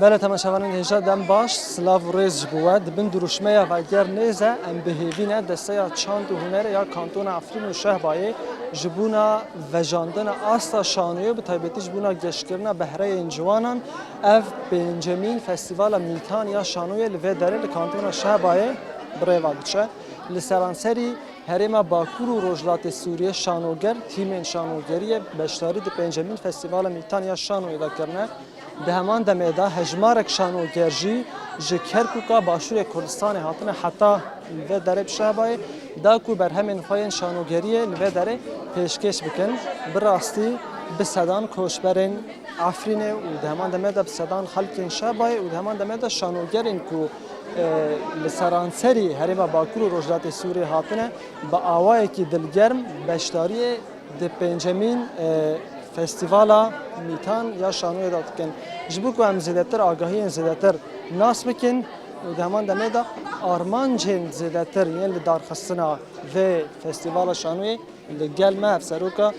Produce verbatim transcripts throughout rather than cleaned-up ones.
Belê temaşevanên hêja, dem baş, silav û rêz ji bo we. Di bin dirûşmeya Veger Nêze em bi hêvî ne desteya çand û hunerê ya Kantona Efrîn û Şehbayê ji bona vejandina asta şanoyê, bi taybetî ji bona geşkirina behreyên ciwanan, ev pêncemîn Festîvala Mîtan ya Şanoyê li vê derê li Kantona Şehbayê bi rêva diçe. Li seranserî Herêma Bakur û Rojhilatê Sûriyê şanoger, tîmên şanogeriyê beşdarî di pêncemîn Festîvala Mîtan ya Şanoyê de kirine. Di heman demê de hejmarek şanoger jî ji Kerkûka Başûrê Kurdistanê hatine heta li vê derê bi Şehbayê da ku berhemên xwe yên şanogeriyê li vê derê pêşkêş bikin. Bi rastî bi sedan koçberên Efrînê û di heman demê de bi sedan xelkên Şehbayê û di heman demê de şanogerên ku, e, li seranserî herêma Bakur û Rojhilatê Sûriyê hatine, bi awayekî dilgerm beşdariyê di pêncemîn, e, Festîvala Mîtan ya Şanoyê de dikin. Ji bo ku em zêdetir agahiyên zêdetir nas bikin û di heman demê de armancên zêdetir yên li darxistina vê Festîvala Şanoyê, li gel me Hevseroka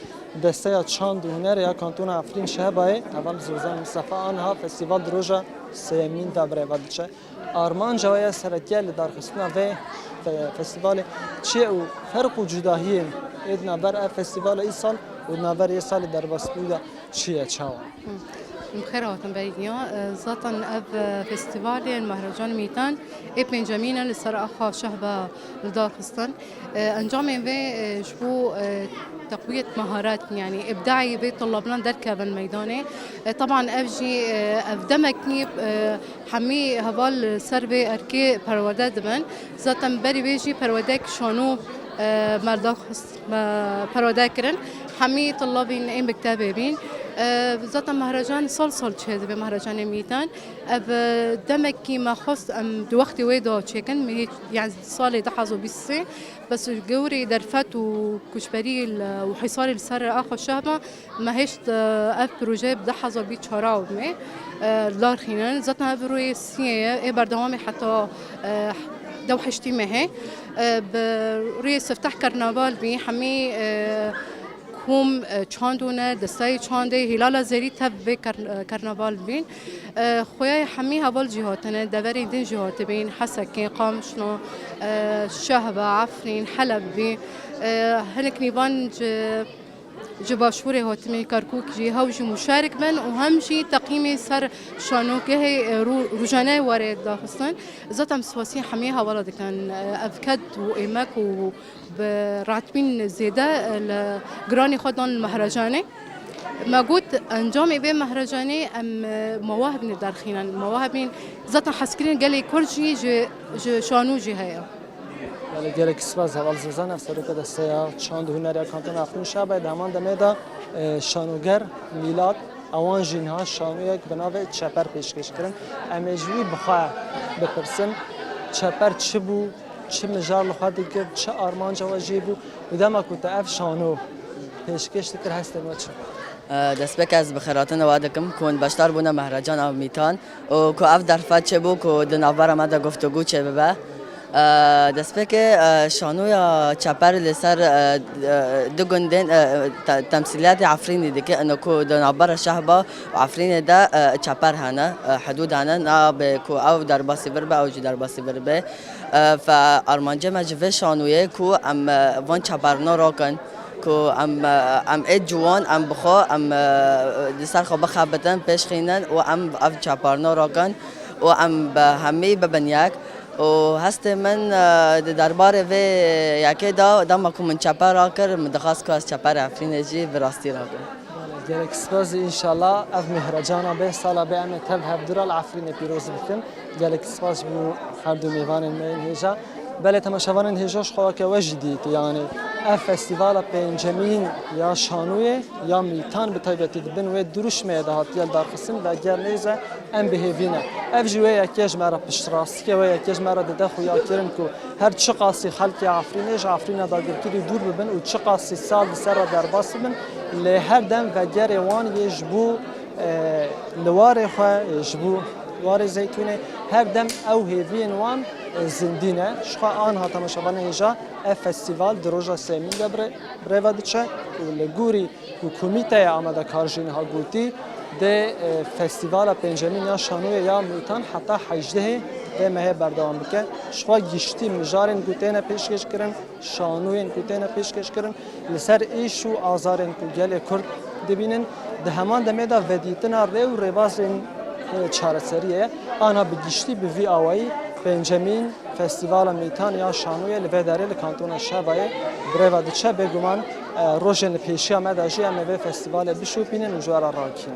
Desteya Çand û Hunerê ya Kantona Efrîn Şehbayê, Heval Zozan Mistefa, anha festîval di roja sêyemîn de bi rêve diçe. Armanca we ya sereke li darxistina vê fe-, festîvalê çi ye û ferq û cudahiyên ê di navber ev festîvala îsal û di navber yê salê derbasbûyî de çi ye, çawa? Bi xêr hatin berî dinya. E, zaten ev, e, festîvalê Mehrecan Mîtan ê pêncemîn e li ser axa Şehba li dar xistin. E, encamên vê, e, ji bo, e, teqwiyet meharet, yanî îbdayê vê tulabinan derkevin meydanê. E, teban ev jî, e, ev demekî, e, hemî heval li ser vê erkê perwerde dibin. Zaten berî vê jî perwerdeyek şano, e, me daxist, me perwerde kirin. Hemî tulabên ê mektebê bîn. E, zaten Mehrecan sal sal çêdibe, Mehrecanê Mîtan. Ev, e, demekî me xwest em di wextê wê de çêkin. Me hê, yani salê du hezar bîst sê, bes gorî derfet û koçberî li, û hîsarê li ser axa Şehba, me hêşt, e, ev proje bi du hezar bîst çar û me, e, li dar xînin. Zaten ev rûyê siyê ye, ê berdewamê heta, e, dew heştî mehê. E, bi rûyê sifteh karnaval bî, hemî, e, kom, e, çandone, destayê çandê, Hîlala Zerî tev vê kar-, e, karnaval bîn. E, xweyayê hemî heval jî hatine, deverên din jî hatibîn, Hesekê, Qamişlo, e, Şehba, Efrîn, Heleb bî. E, hinek nîvan ji, ji başûrê hatibîn, Kerkûk jî, hew jî muşerik bin û hem jî teqîmê ser şanogehê, e, rû-, rûjane were daxistin. Zaten spasî hemî hevala dikin, e, ev ked û êmek û bi rahatbîn zêde, e, li giranê xwe dan li mehrecanê. Me got, encamê vê mehrecanê em, e, mawahibnê derxînin. Mawahibîn zaten hezkirin gelê Kurd jî ji, ji şanû jî heye. Belê, gelek spas Heval Zozan, ev serokê desteya çand û hunerê ya Kantona Efrîn Şehbayê, di heman demê de, e, şanoger Mîlat, ewan jî niha şanoyek bi navê Çeper pêşkêş kirin. Em ê ji wî bi xwe bipirsin, Çeper çi bû, çi mijar li xwe dikir, çi armanca we jê bû û dema ku te ev şano pêşkêş dikir, hestên we çi bû? E, destpêk ez bi xêrhatina we dikim ku hûn beşdar bûne Mehrecan a Mîtan û ku ev derfet çêbû ku di navbera me de guftûgû çêbibe. E, destpêkê, e, şanoya Çeper li ser, e, e, du gundên, e, te-, temsîliyetê Efrînê dike, ino ku di navbera Şehba û Efrînê de, e, çeper hene, e, hidûd hene, nabe ku ew derbasî vir be, ew jî derbasî vir be. E, fe armancê me ji vê şanoyê ku em, e, van çeperna rakin, ku em, e, em ê ciwan, em bi xwe, em, e, li ser xwe bixebitin, pêşxînin û em ev çeperna rakin û em bi hemî bibin yek. Û hestê min, e, di derbarê vê yekê de, dema ku min çeper rakir, min dixwest ku ez çeperê Efrînê jî bi rastî rakim. Gelek spas, înşallah ev mehrecana bê, sala bê em ê tev hevdû re li Efrînê pîroz bikin. Gelek spas ji bo her du mêvanên me yên hêja. Belê temaşevanên hêja, ji xwe weke we jî dît, yanî ev festîvala pêncemîn ya şanoyê ya Mîtan bi taybetî di bin wê dirûşmeyê de hatiye lidarxistin, Veger Nêze, em bi hêvî ne. Ev jî wê yekê ji me re piştrastî ye, wê yekê ji me re dide xuyakirin ku her çiqasî xelkê Efrînê ji Efrîna dagirkirî dûr bibin û çiqasî sal di ser re derbas bibin, lê her dem vegerê wan yê ji bo, e, li warê xwe, ji bo warê Zeytûnê, her dem ew hêviyên wan, e, zindî ne. Ji xwe anha temaşevanên hêja, ev festîval di roja sêmîn de bi rê-, bi rê ve diçe û li gorî ku komîteya amadekar jî niha gotî, Dê e, festîvala pêncemîn ya şanoyê ya Mîtan heta hejdehê vê mehê berdewam bike. Ji xwe giştî mijarên ku têne pêşkêş kirin, şanoyên ku têne pêşkêş kirin, li ser êş û azarên ku gelê Kurd dibînin, di heman demê de vedîtina rê û rêbazên e, çareseriyê ye. Ana bi giştî bi vî awayî pêncemîn Festîvala Mîtan ya şanoyê li vê derê li Kantona Şevayê bi rê ve diçe. Bêguman e, rojên li pêşiya me de jî em ê vê festîvalê bişopînin û ji we re rakîn.